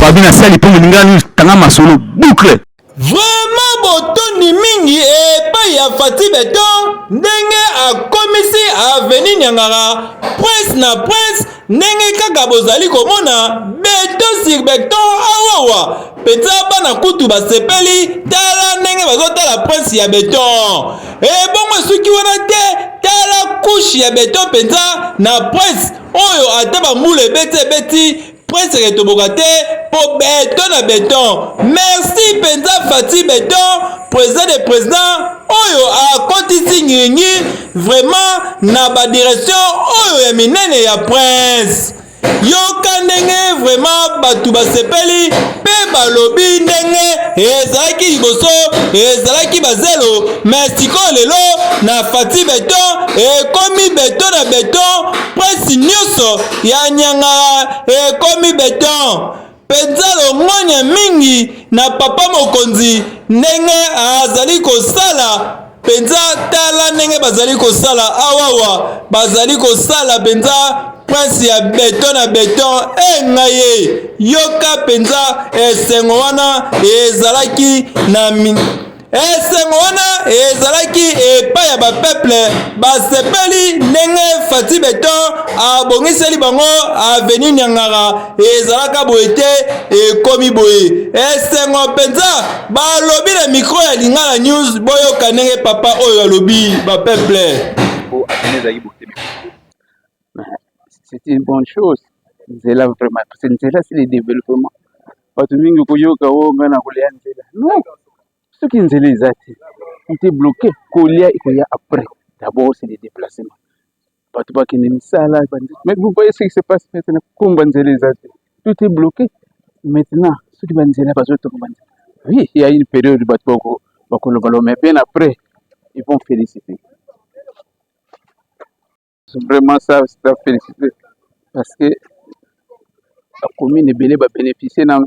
Babi na sali mpo moninga tanga masolo boucle. Vraiment botondi mingi epai ya Fatshi Beton ndenge akomisi avenue Niangara prince na prince ndenge kaka bozali komona beton sur beton awawa mpenza bana kutu basepeli tala ndenge bazotala prince ya beton ebongo esuki wana te tala couche ya beton mpenza na prince oyo ata bambula ebeti ebeti Prince eketoboka te po beton na beton. Merci penza Fatshi beton, president de president oyo akotisi ngiringi vraiment na ba direction oyo ya minene ya prince. Yoka ndenge vraiment batu basepeli pe balobi ndenge ezalaki liboso ezalaki bazelo mais sikoyo lelo na Fatshi beton ekomi beton na beton presse nyonso ya nyangara ekomi beton mpenza. Longonya mingi na papa mokonzi ndenge azali kosala mpenza. Tala ndenge bazali kosala awawa, bazali kosala mpenza prince ya beton na beton. E ngai ye, yoka mpenza esengo wana ezalaki na esengo wana ezalaki epai ya bapeuple basepeli ndenge Fatshi Beton abongiseli bango avenue Niangara. Ezalaka boye te, ekomi boye. Esengo mpenza. Balobi na micro ya Lingala News, boyoka ndenge papa oyo alobi bapeuple. C'est une bonne chose nzela vraiment, parce que nzela, c'est le développement. Bato mingi koyoka o ngai na kolia nzela, non. Soki nzela eza te, tout est bloqué. Kolia ekoya après. D'abord, c'est le déplacement, bato bakende misala. Mais vous voyez ce qui se passe maintenant, komba nzela eza te, tout est bloqué. Maintenant, soki banzela bazotonga banzela, oui, il y a une période bato bakoloba, mais bien après, ils vont féliciter. Vraiment, ça, c'est à féliciter, parce que bacommune ebele babénéficie na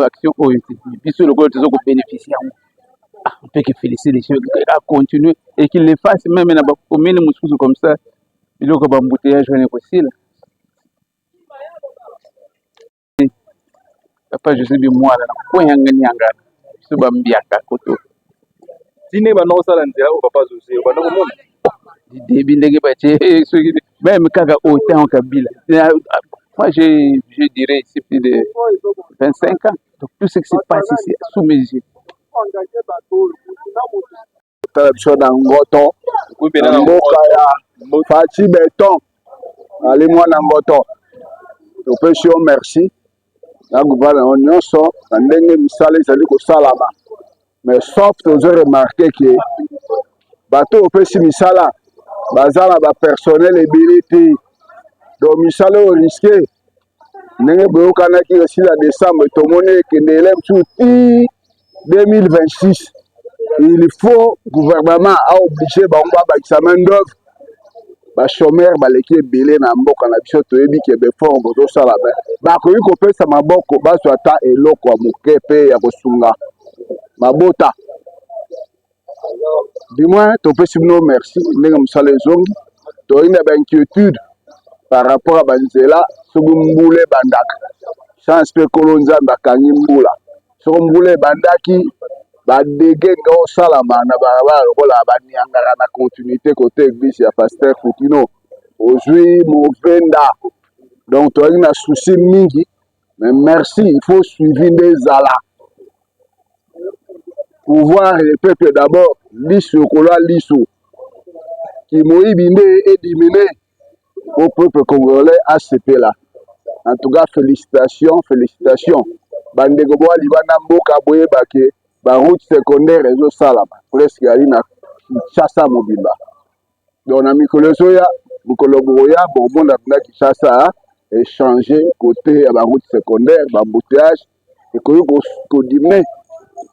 action oyo te. Biso lokola toza kobénéficie yango, ah, on peut que féliciter les gens à continuer et qu'ils le fassent même na bacommune mosusu. Comme ça, biloko baembouteillage wana ekosila. Papa José Bimwala na koyanga niangana, biso bambiaka koto. Tine banda kosala nzela oyo, papa José, obanda komona? Début ndenge batie, soki même kaka autant Kabila, moi je dirais c'est plus de 25 ans. Donc tout ce qui se passe ici sous mes yeux. Tala biso na Ngoto, na mboka ya Fatshi Beton. Ali mwana Ngoto, topesi yo merci na gouvernement nyonso na ndenge misala ezali kosalama. Mais sauf tozo remarquer ke bato opesi misala baza na bapersonnel ebele te. Donc misala oyo risque ndenge boyokanaki esila décembre, tomoni ekende ele mosusu ti 2026. Il faut gouvernement aoblige bango babakisa main d'œuvre. Bachômeur baleki ebele na mboka na biso. Toyebi ke baeffort bozosala, me bakoki kopesa maboko, bazwa ata eloko ya moke mpe ya kosunga mabota. Du moins, topesi bino merci ndenge mosala ezongi. Toyei na bainquiétude par rapport ya banzela. Soki mbula ebandaka, chance mpe ekolo Nzambe akangi mbula. Soki mbula ebandaki, badégâts nga osalama na balabala lokola baniangaka na continuité côté église ya pasteur Futino, ozwi Movenda. Donc toyaki na souci mingi, mais merci. Il faut suivi nde ezala pouvoir le peuple d'abord, liso ekolo liso kimoyibi nde ediminuer au peuple congolais asepela. En tout cas, félicitations, félicitations. Bandeko boya libanda mboka, boyeba ke baroute secondaire ezosalama presque ali na Kinshasa mobimba. Donc na mikolo ezoya, mokolo bokoya, bokomona mpenza Kinshasa échange côté ya baroute secondaire, baembouteillage ekoki kodiminuer.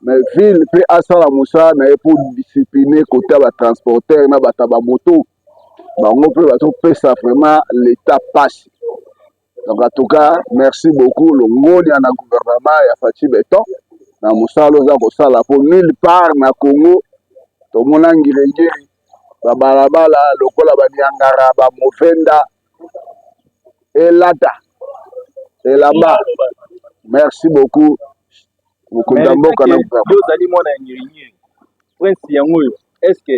Mais ville mpe asala mosala na ye mpo discipline côté ya batransporteur na bato ya bamoto. Bango mpe bazopesa vraiment l'état pasi. Donc en tout cas, merci beaucoup, longonia na gouvernement ya Fatshi Beton na mosala oza kosala, mpo nulle part na Congo tomona Ngiri-Ngiri, babalabala lokola baniangara, bamovenda elata elamba. Merci beaucoup mokonzi ya mboka na gouvernement. Yo ozali mwana ya Ngiri-Ngiri, prince yango oyo, est ce que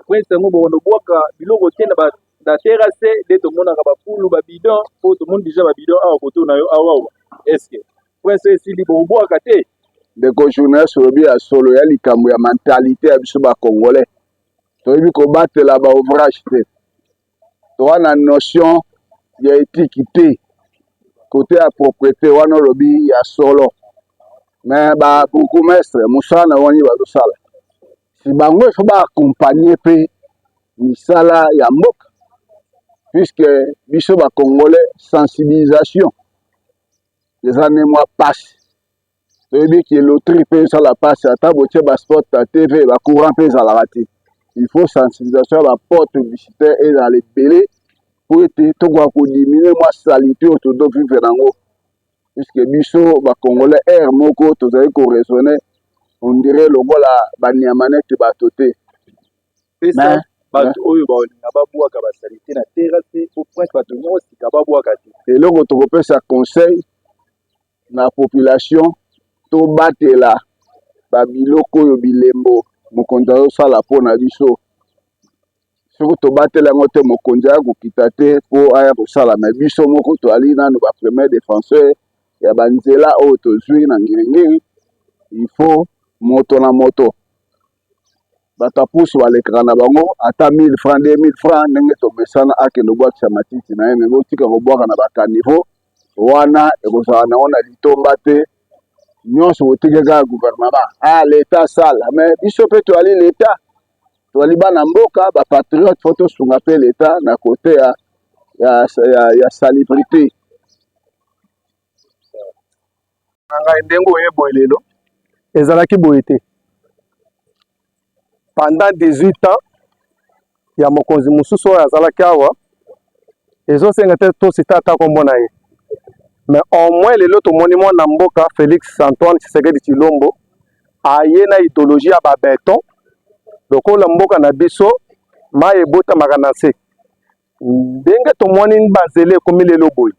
prince yango bokondo bwaka biloko te na ba na terrasse nde tomonaka ba pulu ba bidon po tomoni dejà ba bidon awa koto na yo awa awa est ce que prince oyo esili bokobwaka te? Ndeko journaliste olobi ya solo ya likambo ya mentalite ya biso ba congolais toyebi kobatela ba ouvrage te toza na notion ya etiki te kote ya propriété wana olobi ya solo mais ba bourgmestre mosala na wani bazosala si bango il faut ba accompagner mpe misala ya mboka puisque biso ba congolais sensibilisation eza nde mwa pasi toyebi ke loterie mpe esala pasi ata botie ba spot na tv ba courant mpe ezalaka te il faut sensibilisation ya ba porte publicitaire ezala ebele mpo ete tokoka kodimine mwa salite oyo tozo vivre nango puisque biso ba congolais heure moko tozali ko raisonner on dirait lokola banyama neti bato te. Pesa bato oyo balinga babwaka basalite na terrasse po prince bato nyonso sika babwaka te. Eloko tokopesa conseil na population tobatela ba biloko oyo bilembo mokonzi azosala mpo na biso. Soki tobateli yango te mokonzi aya kokita te mpo aya kosala me biso moko toali nanu ba premier defenseur ya ba nzela oyo tozwi na Ngiri-Ngiri. Il faut moto na moto bato ya pusu balekaka na bango ata 1000 francs 2000 francs ndenge tomesana akende kobwakisa matiti na ye me botika kobwaka na bakanivo wana ekozala nango na litomba te nyonso botiki kaka gouvernement ah leta asala me biso mpe toyali leta toyali bana mboka bapatriote fo tosunga mpe leta na kote ya, ya, ya, ya salubrité na ngai ndenge oye boye lelo ezalaki boye te pendant 18 ans ya mokonzi mosusu oyo azalaki awa ezosenga te tosita ata nkombo na ye mais au moins lelo tomoni mwana mboka Felix Antoine Tshisekedi Tshilombo aye na idéologie ya ba beton lokola mboka na biso mai ebotamaka na nse Ndenge tomoni banzela ekomi lelo boye,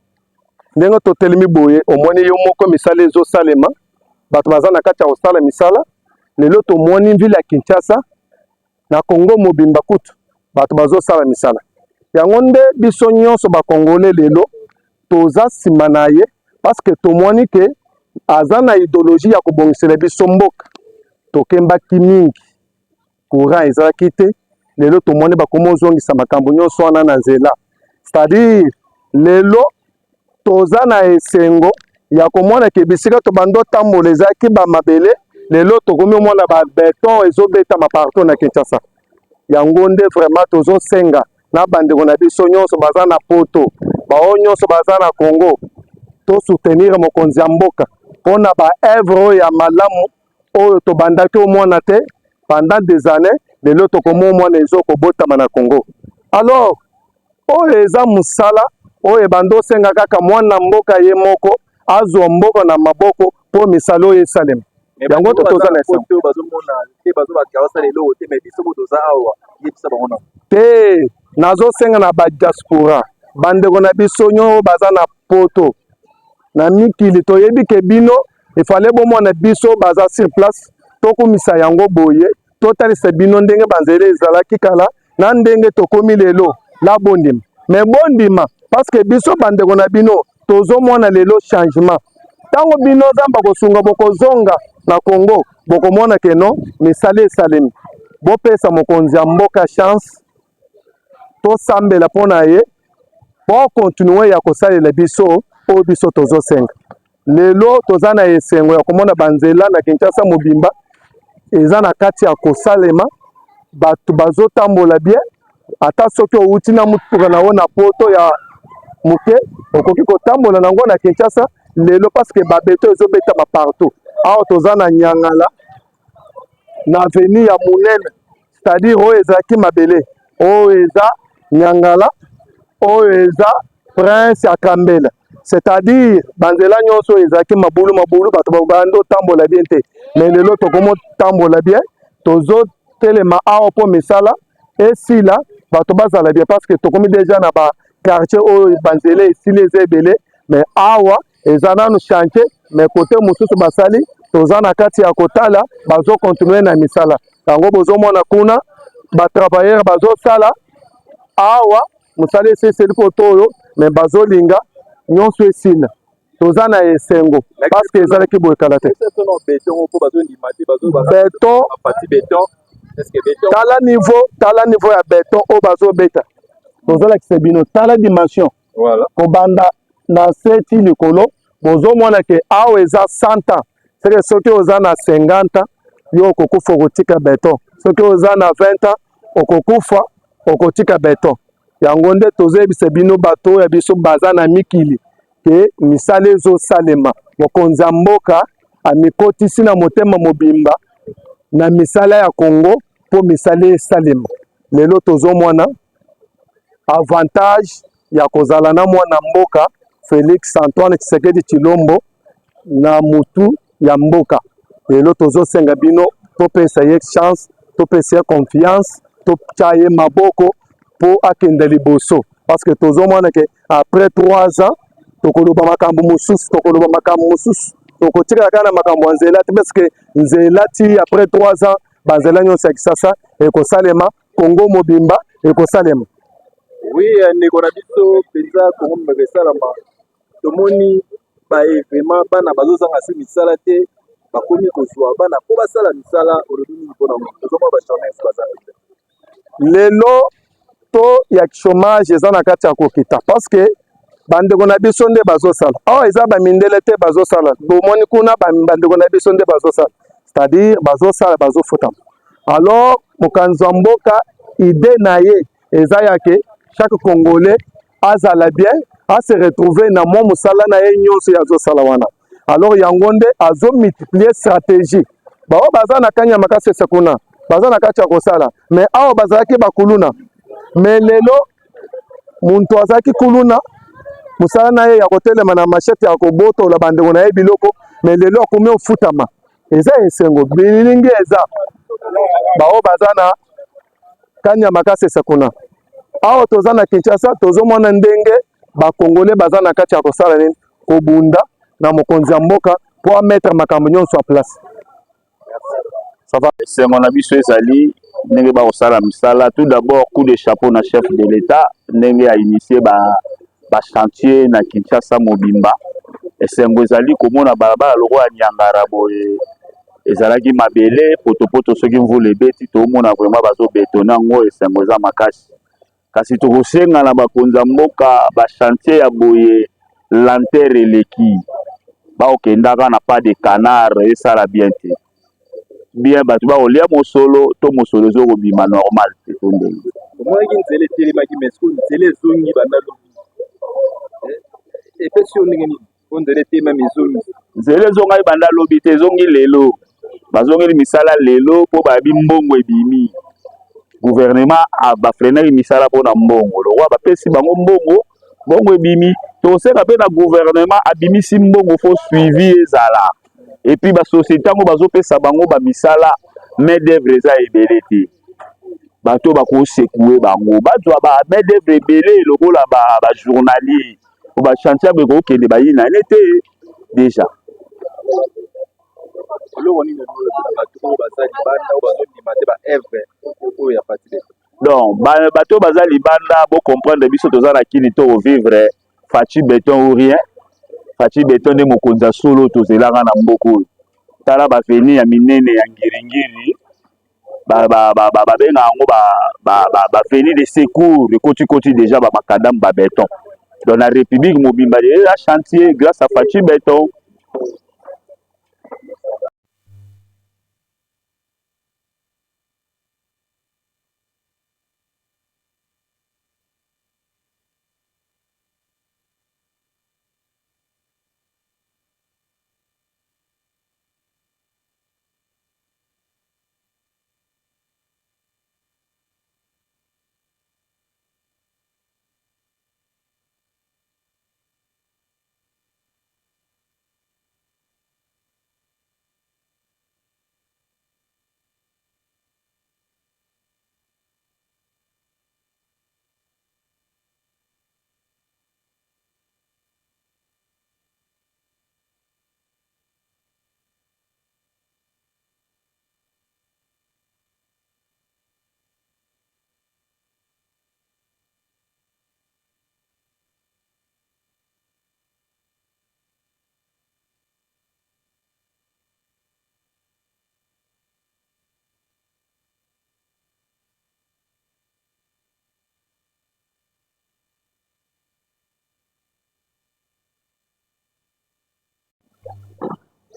ndenge totelemi boye, omoni yo moko misala ezosalema, bato baza na kati ya kosala misala. Lelo tomoni ville ya Kinshasa na Congo mobimba kutu bato bazosala misala. Yango nde biso nyonso ba Congolais lelo toza nsima na ye parce que tomoni ke aza na idéologie ya kobongisela biso mboka. Tokembaki mingi courant ezalaki te, lelo tomoni bakomi ozongisa makambo nyonso wana na nzela. C'est-à-dire lelo toza na esengo ya komona ke bisika tobanda otambola ezalaki ba mabele, lelo tokomi omona ba beton ezobetama partout na Kinshasa. Yango nde vraiment tozosenga na bandeko na biso nyonso baza na poto, baoyo nyonso baza na Congo, to soutenir mokonzi ya mboka mpona ba œuvre oyo ya malamu oyo tobandaki omona te pendant des années, lelo tokomi omona ezo kobotama na Congo. Alors oyo eza mosala oyo ebanda osenga kaka mwana mboka ye moko azwa mboka na maboko mpo misala oyo esalema. Yango to toza na esengo te. Nazosenga na ba diaspora bandeko na biso nyo baza na poto na mikili, toyebi ke bino efale bomona biso baza sur place, tokumisa yango boye, totalisa bino ndenge banzela ezalaki kala na ndenge tokomi lelo. La bondima me bondima parce que biso bandeko na bino tozomona lelo changement. Ntango bino Nzambe akosunga bokozonga na Congo, bokomona ke no misala esalemi. Bopesa mokonzi ya mboka chance, tosambela mpo na ye po continuer ya kosalela biso oyo biso tozosenga. Lelo toza na esengo ya komona banzela na Kinshasa mobimba eza na kati ya kosalema, bato bazotambola bien. Ata soki owuti na motuka na yo na poto ya moke, okoki kotambola nango na Kinshasa lelo parce que ba beton ezobetama partout. Awa toza na Nyangala na avenue ya monene, c'est-à-dire oyo ezalaki mabele, oyo eza Nyangala, oyo eza Prince ya Kambela, c'est-à-dire banzela nyonso oyo ezalaki mabulu mabulu, bato babandi otambola bien te, mais lelo tokomi otambola bien, tozotelema awa mpo misala esila, bato bazala bien parce que tokomi deja na ba quartier oyo banzela esili eza ebele, mais awa. Eza nanu chantier mais cote mosusu basali toza na kati ya kotala bazo continuer na misala yango bozomona kuna ba travailleurs bazosala awa mosala esi esili koto oyo mais bazolinga nyonso esila toza na esengo parce que ezalaki boye kala te beton tala niveau tala niveau ya beton oyo bazobeta tozolakisa bino tala dimension Voilà. Kobanda na se ti likolo bozomona ke awa eza 100 ans seke soki oza na 50 ans yo okokufa okotika beton soki oza na 20 ans okokufa okotika beton yango nde tozoyebisa bino bato oyo ya biso baza na mikili ke misala ezosalema mokonzi ya mboka amikotisi na motema mobimba na misala ya Congo mpo misala esalema lelo tozomona avantage ya kozala na mwana mboka Felix Antoine Tshisekedi Tshilombo na mutu ya mboka. Lelo tozosenga bino topesa ye chance, topesa ye confiance, totya ye maboko mpo akende liboso parce que tozomona ke après 3 ans tokoloba makambo mosusu, tokoloba makambo mosusu, tokotikala kaka na makambo ya nzela te parce que nzela ti après 3 ans banzela nyonso ya Kisasa ekosalema. Congo mobimba ekosalema. Oui, ndeko na biso mpenza Congo mobimba esalama. Tomoni ba evenement bana bazozanga se misala te, bakomi kozwa bana mpo basala misala. Olobi nini mpo na yango? Tozomona ba chômeurs baza mpenza. Lelo taux ya chômage eza na kati ya kokita parce que bandeko na biso nde bazosala awa, eza bamindele te bazosala. Bomoni kuna bandeko na biso nde bazosala, c'est-à-dire bazosala bazofutama. Alors mokonzi ya mboka idée na ye eza ya ke chaque Congolais azala bien, a se retrouver na mwa mosala na ye nyonso ye azosala wana. Alors yango nde azomultiplier stratégie. Bao baza na kanya makasi ese kuna baza na kati ya kosala, mais awa bazalaki bakuluna, mais lelo muntu azalaki kuluna mosala na ye ya kotelema na machete ya kobotola bandeko na ye biloko, mais lelo akomi ofutama. Eza esengo bilingi eza bao baza na kanya makasi ese kuna. Awa toza na Kinshasa tozomona ndenge bakongole baza na kati ya kosala nini, kobunda na mokonzi ya mboka mpo amettre makambo nyonso en place. Ça va. Esengo na biso ezali ndenge bakosala misala. Tout d'abord, coup de chapeau na chef de l'État ndenge a initié ba ba chantier na Kinshasa mobimba. Esengo ezali komona balabala lokola Nyangara boye ezalaki mabele potopoto, soki mvula ebeti tomona vraiment bazobetone yango. Esengo eza makasi, kasi tokosenga na bakonzi ya mboka ba chantier ya boye lenteur eleki, baokendaka na pas de canard esala bien te. Bien bato bakolia mosolo to mosolo ezokobima normal te to ndenge. Omonaki nzela etelemaki, mais sikoyo nzela ezongi banda lobi, epesi yo ndenge nini po nzela etelemami ezongi? Nzela ezongaki banda lobi te, ezongi lelo. Bazongeli misala lelo mpo bayebi mbongo ebimi. Gouvernement bafreinaki misala mpona mbongo, lokwa bapesi bango mbongo, mbongo ebimi. Tokosenga mpe na gouvernement abimisi mbongo, faut suivi ezala. Et puis basociété yango bazopesa bango bamisala, main d'œuvre eza ebele te. Bato bakosecouer bango bazwa ba main d'œuvre ebele lokola bajournalier po bachantier yabo ekokende bayina ene te déjà. Eloko nini olobela bato oyo baza libanda oyo bazondima te ba œuvre oyo ya Fatshi Béton? Donc bato oyo baza libanda, bocomprendre biso toza na kini to kovivre Fatshi Béton ou rien. Fatshi Béton nde mokonzi ya solo tozelaka na mboka oyo. Tala baavenue ya minene ya Ngiringiri, babenga yango baavenue de secours, ekotikoti déjà bamacadam babéton. Donc na république mobimba eza chantier grâce à Fatshi Béton.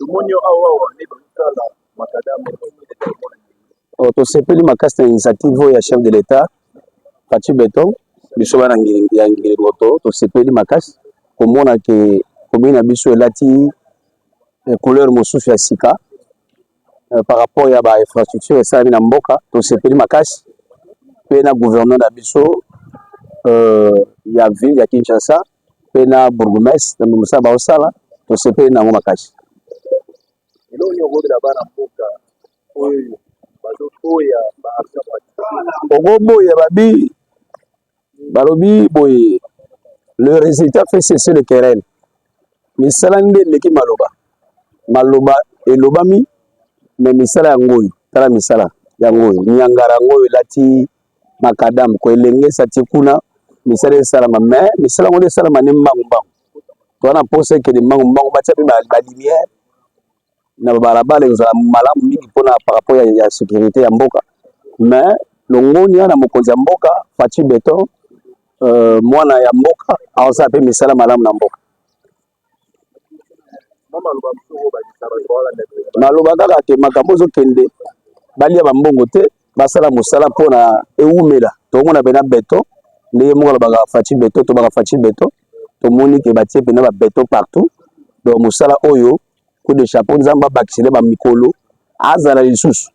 Tomoni yo awa awa nde bazosala makadamu. Oh, tosepeli makasi na initiative oyo ya chef de l'État Fatshi Beton. Biso bana ya Ngiringiri-Ngoto tosepeli makasi komona ke commune na biso elati eh, couleur mosusu ya sika eh, par rapport ya ba infrastructure esalami na mboka. Tosepeli makasi mpe na gouverneur na biso ya ville ya Kinshasa mpe na bourgmestre na mosala baosala, tosepeli nango makasi. Eloko nini okobela bana mboka oyo bazoboya ba action pratique? Okoboya babi balobi boye: le résultat fait cesser le querelle. Misala nde eleki maloba. Maloba elobami, me misala yango oyo. Tala misala yango oyo, nyangara yango oyo elati macadam, ko elengesa ti kuna. Misala esalama, me misala yango nde esalama nde mbangu mbangu. Toza na mposa ekende mbangu mbangu, batia mpe balumière na babalabala, ekozala malamu mingi mpona par rapport ya sécurité ya mboka. Mais longonia na mokonzi ya mboka Fatshi Beton, mwana ya mboka, aosala mpe misala malamu na mboka. Mwa maloba mosusu oyo bakisa bato baolanda biso? Naloba kaka ke makambo ezokende, balia bambongo te, basala mosala mpona ewumela. Tokomona mpena beton ndenge moko alobaka Fatshi Beton, tobaka Fatshi Beton. Tomoni ke batie mpena babeton partout. Donc mosala oyo, coup de chapeau, Nzambe abakisele bamikolo, azala lisusu,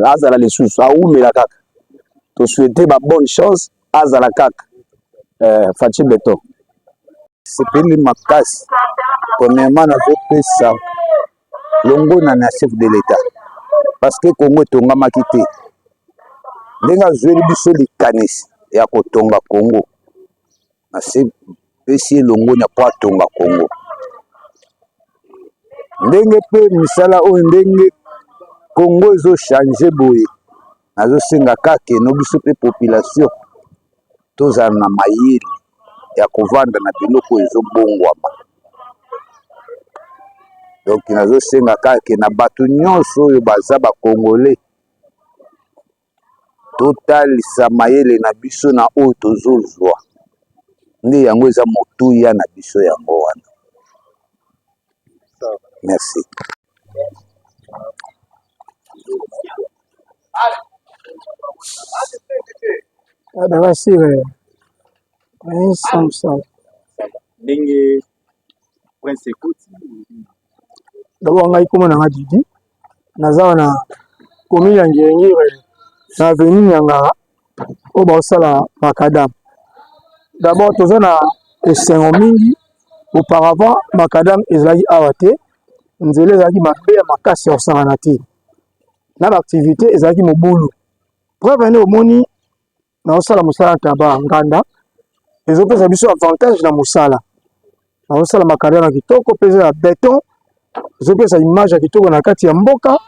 azala lisusu, awumela kaka. Tosouhaite ba bonne chance, azala kaka Fatshi Beton. Sepeli makasi. Premièrement, nazopesa longona na chef de l'État, parce que Congo etongamaki te. Ndenge azweli biso likanisi ya kotonga Congo, nasepesi elongonya mpo atonga Congo. Ndenge mpe misala oyo, ndenge Congo ezochange boye, nazosenga kaka eno biso mpe population tozala na mayele ya kovanda na biloko oyo ezobongwama. Donc nazosenga kaka ke na bato nyonso oyo baza bacongolais, totalisa mayele na biso na oyo tozozwa, nde yango eza motuya na biso, yango wana. Merci. Basire samsa. Ndenge prince ekoti? D'abord, ngai kombo na nga Didi, naza na commune ya Ngiringiri, na avenue Nyangara oyo baosala macadam. D'abord, toza na esengo mingi. Auparavant, macadam ezalaki awa te, nzela ezalaki mabe ya makasi ya kosangana te, na baactivité ezalaki mobulu. Preuve nde omoni naosala mosala ya taba nganda, ezopesa biso avantage na mosala. Naosala macadam ya kitoko mpe eza ya beton, ezopesa image ya kitoko na kati ya mboka.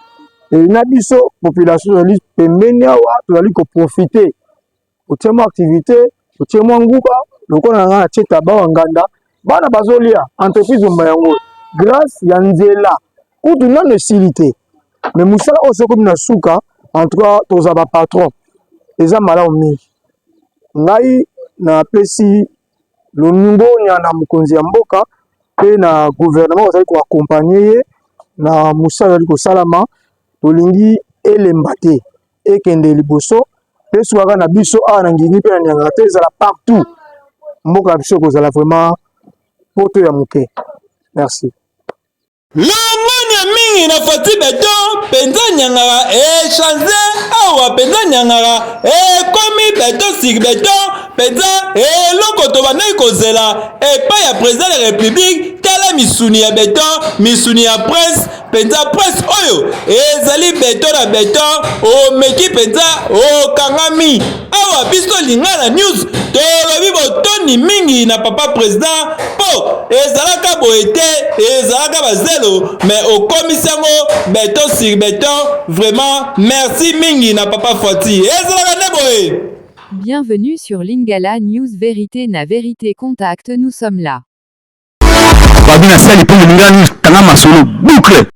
E na biso population tozali pembeni awa, tozali koprofite. Otie mwa activité, otie mwa nguba lokola na ngai, natie taba wa nganda, bana bazolia, entreprise omba yango grâce ya nzela. Kutu nano esili te, mais mosala oyo sokomi na suka, en tout cas tozala bapatron, eza malamu mingi. Ngai napesi longonya na mokonzi ya mboka mpe na gouvernement bazali koaccompagne ye na mosala ezali kosalama. Tolingi elemba te, ekende liboso mpe sukaka na biso awa na Ngingi mpe na Niangara te, ezala partout. Mboka ya biso ekozala vraiment poto ya moke. Merci. Longonya mingi na Fatshi Beton mpenza. Nyangara echange awa mpenza, Nyangara ekomi beton sur beton mpenza. Eloko tobandaki kozela epai ya président de la République, tala misuni ya beton, misuni ya prince mpenza. Prince oyo ezali beton na beton, omeki mpenza, okangami awa. Biso Lingala News tolobi botondi mingi na papa président, mpo ezalaka boye te, ezalaka bazelo, mais okomisi yango beton sur beton. Vraiment, merci mingi na papa Fatshi, ezalaka nde boye. Bienvenue sur Lingala News. Vérité na vérité, contact, nous sommes là. Babi na sali mpo Lingala News, tanga masolo boucle.